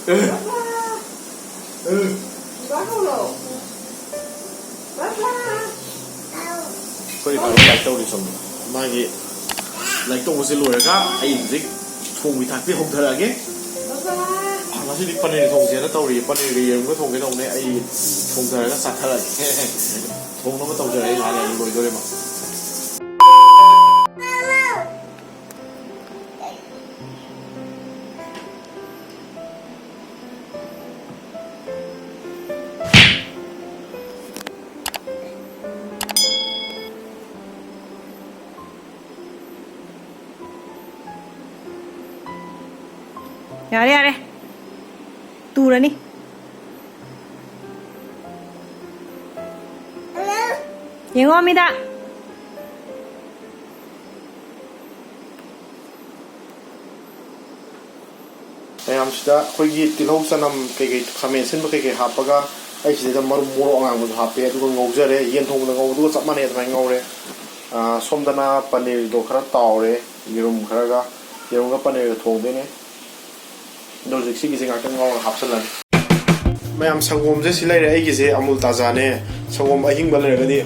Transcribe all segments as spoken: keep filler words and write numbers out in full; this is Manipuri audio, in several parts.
ꯑꯩꯈꯣꯏ ꯀꯩꯅꯣ ꯂꯥꯏꯔꯤꯛ ꯇꯧꯔꯤ ꯁꯣꯝꯗ꯫ ꯃꯥꯒꯤ ꯂꯥꯏꯔꯤꯛ ꯇꯧꯕꯁꯦ ꯂꯣꯏꯔꯒ ꯑꯩ ꯍꯧꯖꯤꯛ ꯊꯣꯡꯕꯤ ꯊꯥꯛꯄꯤ ꯍꯧꯊꯔꯛꯑꯒꯦ꯫ ꯉꯁꯤꯗꯤ ꯄꯅꯤꯔ ꯊꯣꯡꯁꯦꯅ ꯇꯧꯔꯤ꯫ ꯄꯅꯤꯔꯒ ꯌꯦꯔꯨꯝꯒ ꯊꯣꯡꯒꯦ ꯇꯧꯕꯅꯦ꯫ ꯑꯩ ꯊꯣꯡꯊꯔꯒ ꯆꯥꯊꯔꯛꯑꯒꯦ꯫ ꯊꯣꯡꯅꯕ ꯇꯧꯖꯔꯛꯑꯦ꯫ ꯉꯥꯏꯍꯥꯛ ꯂꯩꯔꯒ ꯂꯣꯏꯗꯣꯔꯦ꯫ ꯌꯥꯔꯦ, ꯌꯥꯔꯦ꯫ ꯇꯨꯔꯅꯤ꯫ ꯌꯦꯡꯉꯣ, ꯃꯤꯗ꯫ ꯃꯌꯥꯝꯁꯤꯗ ꯑꯩꯈꯣꯏꯒꯤ ꯇꯤꯜꯍꯧ, ꯆꯅꯝ, ꯀꯩꯀꯩ, ꯈꯥꯃꯦꯟ ꯑꯁꯤꯟꯕ ꯀꯩꯀꯩ ꯍꯥꯞꯄꯒ, ꯑꯩ ꯁꯤꯗꯩꯗ ꯃꯔꯨ, ꯃꯣꯔꯣꯛ ꯑꯉꯥꯡꯕꯁꯨ ꯍꯥꯞꯄꯦ, ꯑꯗꯨꯒ ꯉꯧꯖꯔꯦ꯫ ꯌꯦꯟ ꯊꯣꯡꯕꯗ ꯉꯧꯕꯗꯨꯒ ꯆꯞ ꯃꯥꯟꯅꯩ, ꯑꯗꯨꯃꯥꯏꯅ ꯉꯧꯔꯦ꯫ ꯑꯥ, ꯁꯣꯝꯗꯅ ꯄꯅꯤꯔꯗꯣ ꯈꯔ ꯇꯥꯎꯔꯦ, ꯌꯦꯔꯨꯝ ꯈꯔꯒ, ꯌꯦꯔꯨꯝꯒ ꯄꯅꯤꯔꯒ ꯊꯣꯡꯗꯣꯏꯅꯦ꯫ ꯑꯗꯣ ꯍꯧꯖꯤꯛ ꯁꯤꯒꯤꯁꯦ ꯉꯥꯛꯇꯪ ꯉꯧꯔꯒ ꯍꯥꯞꯆꯤꯜꯂꯅꯤ꯫ ꯃꯌꯥꯝ, ꯁꯪꯒꯣꯝꯁꯦ ꯁꯤ ꯂꯩꯔꯦ꯫ ꯑꯩꯒꯤꯁꯦ ꯑꯃꯨꯜ ꯇꯥꯖꯥꯅꯦ꯫ ꯁꯪꯒꯣꯝ ꯑꯍꯤꯡꯕ ꯂꯩꯔꯒꯗꯤ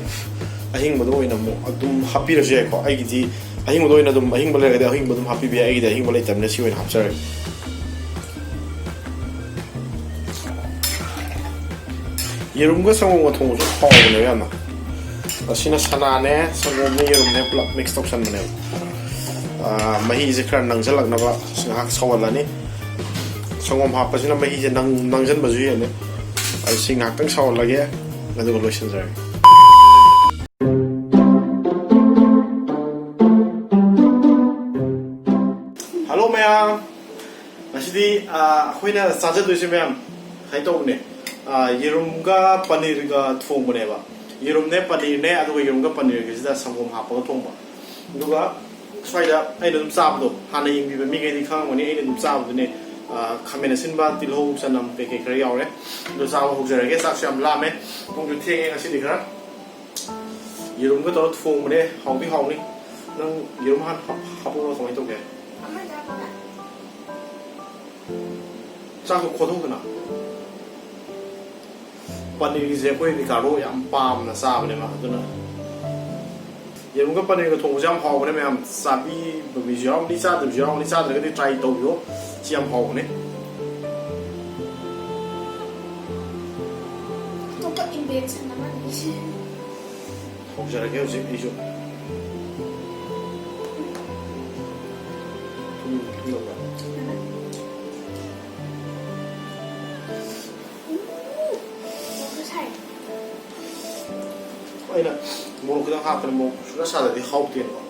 ꯑꯍꯤꯡꯕꯗꯣ ꯑꯣꯏꯅ ꯑꯃꯨꯛ ꯑꯗꯨꯝ ꯍꯥꯞꯄꯤꯔꯁꯨ ꯌꯥꯏꯀꯣ꯫ ꯑꯩꯒꯤꯗꯤ ꯑꯍꯤꯡꯕꯗꯣ ꯑꯣꯏꯅ ꯑꯗꯨꯝ, ꯑꯍꯤꯡꯕ ꯂꯩꯔꯒꯗꯤ ꯑꯍꯤꯡꯕ ꯑꯗꯨꯝ ꯍꯥꯞꯄꯤꯕ ꯌꯥꯏ꯫ ꯑꯩꯒꯤꯗꯤ ꯑꯍꯤꯡꯕ ꯂꯩꯇꯕꯅꯤꯅ ꯁꯤ ꯑꯣꯏꯅ ꯍꯥꯞꯆꯔꯒꯦ꯫ ꯌꯦꯔꯨꯝꯒ ꯁꯪꯒꯣꯝꯒ ꯊꯣꯡꯕꯁꯨ ꯍꯥꯎꯕꯅꯦꯕ ꯌꯥꯝꯅ꯫ ꯑꯁꯤꯅ ꯁꯅꯥꯅꯦ, ꯁꯪꯒꯣꯝꯅꯦ, ꯌꯦꯔꯨꯝꯅꯦ ꯄꯨꯂꯞ ꯃꯤꯛꯁ ꯇꯧꯁꯟꯕꯅꯦꯕ꯫ ꯑꯥ, ꯃꯍꯤꯁꯦ ꯈꯔ ꯅꯪꯁꯤꯜꯂꯛꯅꯕ ꯉꯥꯏꯍꯥꯛ ꯁꯧꯍꯜꯂꯅꯤ꯫ ꯁꯪꯒꯣꯝ ꯍꯥꯞꯄꯁꯤꯅ ꯃꯍꯤꯁꯦ ꯅꯪ-, ꯅꯪꯁꯤꯟꯕꯁꯨ ꯍꯦꯜꯂꯦ꯫ ꯑꯗꯨ ꯁꯤ ꯉꯥꯏꯍꯥꯛꯇꯪ ꯁꯧꯍꯜꯂꯒꯦ, ꯑꯗꯨꯒ ꯂꯣꯏꯁꯤꯟꯖꯔꯒꯦ꯫ ꯍꯜꯂꯣ ꯃꯌꯥꯝ, ꯉꯁꯤꯗꯤ, ꯑꯥ, ꯑꯩꯈꯣꯏꯅ ꯆꯥꯖꯗꯣꯏꯁꯦ ꯃꯌꯥꯝ, ꯀꯩꯅꯣ ꯇꯧꯕꯅꯦ, ꯑꯥ, ꯌꯦꯔꯨꯝꯒ ꯄꯅꯤꯔꯒ ꯊꯣꯡꯕꯅꯦꯕ꯫ ꯌꯦꯔꯨꯝꯅꯦ, ꯄꯅꯤꯔꯅꯦ, ꯑꯗꯨꯒ ꯌꯦꯔꯨꯝꯒ ꯄꯅꯤꯔꯒꯁꯤꯗ ꯁꯪꯒꯣꯝ ꯍꯥꯞꯄꯒ ꯊꯣꯡꯕ꯫ ꯑꯗꯨꯒ ꯁ꯭ꯋꯥꯏꯗ ꯑꯩꯅ ꯑꯗꯨꯝ ꯆꯥꯕꯗꯣ, ꯍꯥꯟꯅ ꯌꯦꯡꯕꯤꯕ ꯃꯤꯈꯩꯗꯤ ꯈꯪꯉꯝꯒꯅꯤ, ꯑꯩꯅ ꯑꯗꯨꯝ ꯆꯥꯕꯗꯨꯅꯦ, ꯑꯥ, ꯈꯥꯃꯦꯟ ꯑꯁꯤꯟꯕ, ꯇꯤꯜꯍꯧ, ꯆꯅꯝ ꯀꯩꯀꯩ ꯈꯔ ꯌꯥꯎꯔꯦ꯫ ꯑꯗꯨ ꯆꯥꯕ ꯍꯧꯖꯔꯒꯦ꯫ ꯆꯥꯛꯁꯨ ꯌꯥꯝ ꯂꯥꯝꯃꯦ, ꯄꯨꯡꯁꯨ ꯊꯦꯡꯉꯦ ꯉꯁꯤꯗꯤ ꯈꯔ꯫ ꯌꯦꯔꯨꯝꯒ ꯇꯧꯔ ꯊꯣꯡꯕꯅꯦ, ꯍꯥꯎꯗꯤ ꯍꯥꯎꯅꯤ꯫ ꯅꯪ ꯌꯦꯔꯨꯝ ꯍꯥꯟꯅ ꯍꯥꯞ-, ꯍꯥꯞꯄꯛꯑꯣꯔꯥ, ꯀꯃꯥꯏꯅ ꯇꯧꯒꯦ? ꯑꯃ ꯆꯥꯕꯒ꯫ ꯆꯥꯛꯇꯣ ꯈꯣꯊꯣꯛꯇꯅ꯫ ꯄꯅꯤꯔꯁꯦ ꯑꯩꯈꯣꯏ ꯔꯤꯀꯥꯔꯗꯣ ꯌꯥꯝ ꯄꯥꯝꯅ ꯆꯥꯕꯅꯦꯕ, ꯑꯗꯨꯅ ꯌꯦꯔꯨꯝꯒ ꯄꯅꯤꯔꯒ ꯊꯣꯡꯕꯁꯦ ꯌꯥꯝ ꯍꯥꯎꯕꯅꯦ ꯃꯌꯥꯝ꯫ ꯆꯥꯕꯤꯕ ꯃꯤꯁꯨ ꯌꯥꯎꯔꯝꯅꯤ, ꯆꯥꯗꯕꯁꯨ ꯌꯥꯎꯔꯝꯅꯤ꯫ ꯆꯥꯗ꯭ꯔꯒꯗꯤ try ꯇꯧꯕꯤꯌꯣ, ꯁꯤ ꯌꯥꯝ ꯍꯥꯎꯕꯅꯦ꯫ ꯑꯇꯣꯞꯄ invention ꯑꯃꯅꯤ꯫ ꯍꯧꯖꯔꯒꯦ ꯍꯧꯖꯤꯛ ꯑꯩꯁꯨ꯫ ꯊꯨꯝ, ꯊꯨꯝ ꯌꯥꯎꯕ꯭ꯔꯥ? ꯎꯝ, ꯃꯣꯔꯣꯛꯁꯨ ꯁꯥꯏ꯫ ꯑꯩꯅ ꯃꯣꯔꯣꯛ ꯈꯤꯇꯪ ꯍꯥꯞꯄꯅꯦ, ꯃꯣꯔꯣꯛ ꯁꯨꯡꯁꯥ ꯁꯥꯗ꯭ꯔꯗꯤ ꯍꯥꯎꯇꯦꯕ꯫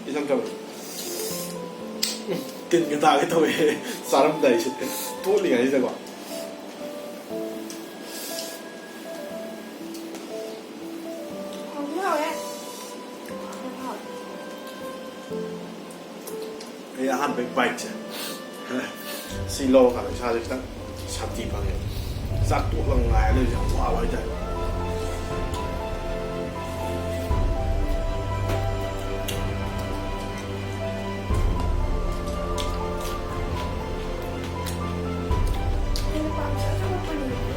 ꯏꯆꯝ ꯆꯝꯅ꯫ ꯎꯝ, ꯇꯤꯟꯒ ꯇꯥꯒꯦ ꯇꯧꯋꯦ ꯆꯥꯔꯝꯗꯥꯏꯁꯦ, ꯇꯣꯠꯂꯤꯉꯩꯁꯤꯗꯀꯣ꯫ ꯍꯥꯎꯗꯤ ꯍꯥꯎꯋꯦ꯫ ꯍꯥꯎꯗꯤ ꯍꯥꯎꯋꯦ꯫ ꯑꯩ ꯑꯍꯥꯟꯕ biteꯁꯦ ꯁꯤ ꯂꯧꯔꯀꯥꯟꯗ ꯏꯁꯥꯁꯦ ꯈꯤꯇꯪ ꯁꯥꯟꯇꯤ ꯐꯪꯉꯦ꯫ ꯆꯥꯛ ꯇꯣꯛꯂꯒ ꯉꯥꯏꯔ ꯂꯩꯕꯁꯦ ꯌꯥꯝ ꯋꯥꯕ ꯍꯥꯏꯇꯥꯔꯦ꯫ ꯑꯩꯅ ꯄꯥꯝꯖꯗꯕ ꯄꯅꯤꯔꯗꯤ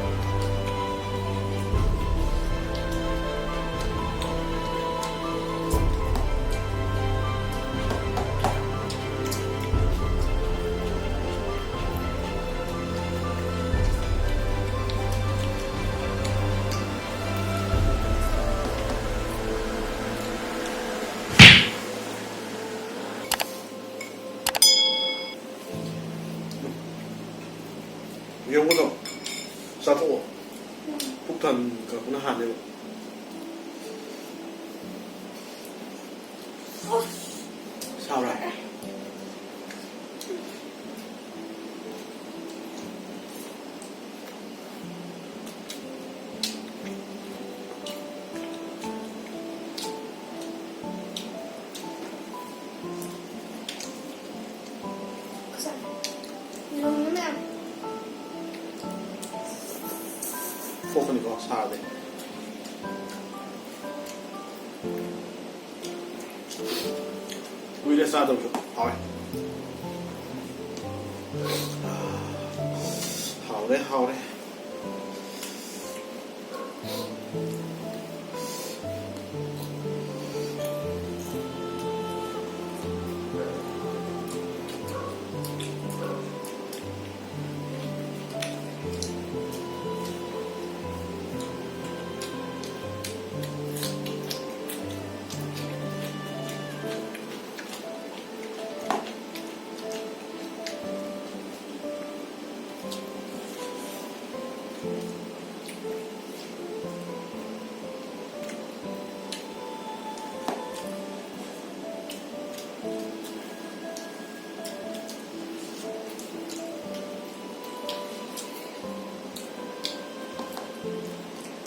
ꯌꯦꯔꯨꯝꯒꯗꯣ ꯆꯥꯊꯣꯛꯑꯣ꯫ ꯄꯨꯛ ꯊꯟꯒꯠꯂꯛꯄꯅ ꯍꯥꯟꯅꯦꯕ꯫ ꯁꯥꯕ꯭ꯔꯥ? ꯌꯦꯔꯨꯝꯅ ꯃꯌꯥꯝ꯫ ꯄꯣꯛꯀꯅꯤꯀꯣ, ꯁꯥꯔꯗꯤ꯫ ꯀꯨꯏꯔꯦ ꯆꯥꯗꯕꯁꯨ꯫ ꯍꯥꯎꯋꯦ꯫ ꯍꯥꯎꯔꯦ, ꯍꯥꯎꯔꯦ꯫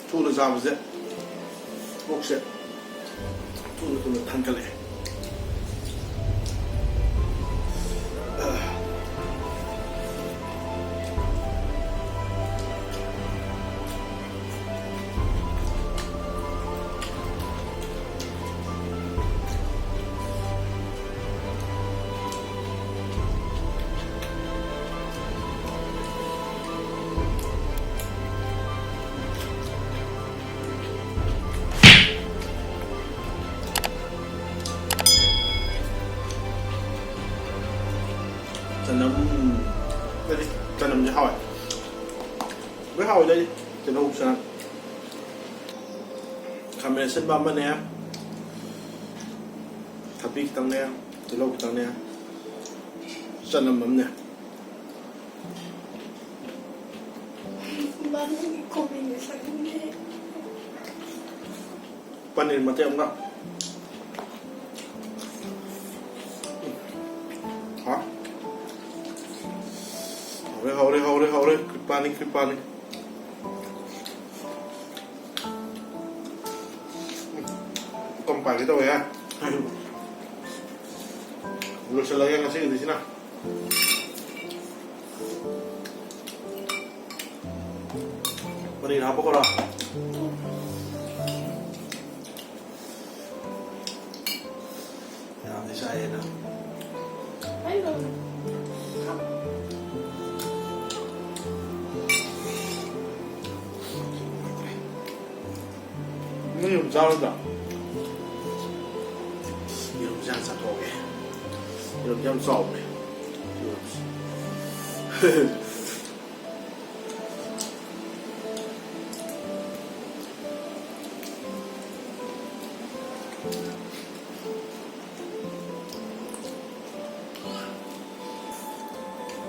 ꯊꯨꯅ ꯆꯥꯕꯁꯦ ꯄꯨꯛꯁꯦ ꯊꯨꯅ ꯊꯨꯅ ꯊꯟꯒꯠꯂꯛꯑꯦ꯫ ꯆꯅꯝ, ꯑꯩꯗꯤ ꯆꯅꯝꯁꯦ ꯍꯥꯎꯋꯦ꯫ ꯂꯣꯏ ꯍꯥꯎꯋꯤꯗ ꯑꯩꯗꯤ꯫ ꯇꯤꯜꯍꯧ, ꯆꯅꯝ, ꯈꯥꯃꯦꯟ ꯑꯁꯤꯟꯕ ꯑꯃꯅꯦ, ꯊꯕꯤ ꯈꯤꯇꯪꯅꯦ, ꯇꯤꯜꯍꯧ ꯈꯤꯇꯪꯅꯦ, ꯆꯅꯝ ꯑꯃꯅꯦ꯫ ꯏꯕꯥꯅꯤꯒꯤ ꯀꯣꯕꯤ ꯃꯁꯛꯅꯦ꯫ ꯄꯅꯤꯔ ꯃꯇꯦꯛ ꯑꯃꯒ꯫ ꯍꯥ? ꯍꯥꯎꯔꯦ, ꯍꯥꯎꯔꯦ, ꯍꯥꯎꯔꯦ, ꯍꯥꯎꯔꯦ꯫ ꯀ꯭ꯔꯤꯄꯥꯅꯤ, ꯀ꯭ꯔꯤꯄꯥꯅꯤ꯫ ꯀꯝ ꯄꯥꯏꯒꯦ ꯇꯧꯋꯦ꯫ ꯂꯣꯏꯁꯤꯜꯂꯒꯦ ꯉꯁꯤꯒꯤꯗꯤ ꯁꯤꯅ꯫ ꯄꯅꯤꯔ ꯍꯥꯞꯄꯛꯈ꯭ꯔꯣ꯫ ꯌꯥꯝꯗꯤ ꯆꯥꯏꯌꯦ ꯅꯪ꯫ ꯑꯩ ꯂꯣꯏꯔꯦ꯫ ꯌꯦꯔꯨꯝ ꯆꯥꯔꯨꯗ꯭ꯔꯣ? ꯌꯦꯔꯨꯝꯁꯦ ꯍꯥꯟꯅ ꯆꯥꯊꯣꯛꯑꯒꯦ꯫ ꯌꯦꯔꯨꯝꯁꯦ ꯌꯥꯝ ꯆꯥꯎꯕꯅꯦ꯫ ꯌꯦꯔꯨꯝꯁꯦ꯫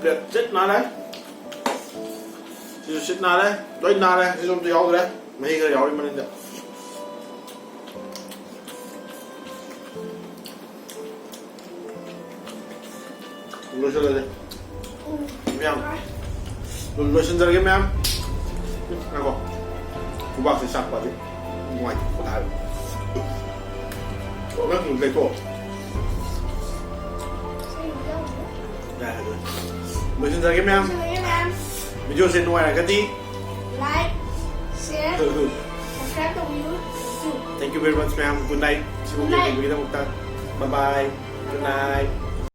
ꯄ꯭ꯂꯦꯠ ꯁꯤꯠ ꯅꯥꯜꯂꯦ꯫ ꯁꯤꯁꯨ ꯁꯤꯠ ꯅꯥꯜꯂꯦ꯫ ꯂꯣꯏ ꯅꯥꯜꯂꯦ꯫ ꯁꯤꯁꯨ ꯑꯝꯇ ꯌꯥꯎꯗ꯭ꯔꯦ꯫ ꯃꯍꯤ ꯈꯔ ꯌꯥꯎꯔꯤ ꯃꯅꯤꯡꯗ꯫ ꯂꯣꯏꯁꯤꯜꯂꯁꯦ꯫ ꯃꯌꯥꯝ꯫ ꯂꯣꯏꯁꯤꯟꯖꯔꯒꯦ ꯃꯌꯥꯝ꯫ ꯉꯥꯏꯈꯣ꯫ ꯈꯨꯕꯥꯛꯁꯦ ꯆꯥꯛꯄꯗꯤ ꯅꯨꯡꯉꯥꯏꯇꯦ꯫ ꯄꯣꯊꯥꯔꯦ꯫ ꯅꯪ ꯂꯩꯊꯣꯛꯑꯣ꯫ ꯌꯥꯔꯦ, ꯑꯗꯨ ꯂꯣꯏꯁꯤꯟꯖꯔꯒꯦ ꯃꯌꯥꯝ꯫ ꯂꯣꯏꯁꯤꯟꯖꯔꯒꯦ ꯃꯌꯥꯝ꯫ ꯚꯤꯗꯤꯑꯣꯁꯦ ꯅꯨꯡꯉꯥꯏꯔꯒꯗꯤ like, share, subscribe ꯇꯧꯕꯤꯌꯨ꯫ Thank you very much ꯃꯌꯥꯝ꯫ Good night꯫ ꯁꯤꯕꯨ Good night꯫ ꯌꯦꯡꯕꯤꯕꯒꯤꯗꯃꯛꯇ꯫ Bye bye꯫ Good night꯫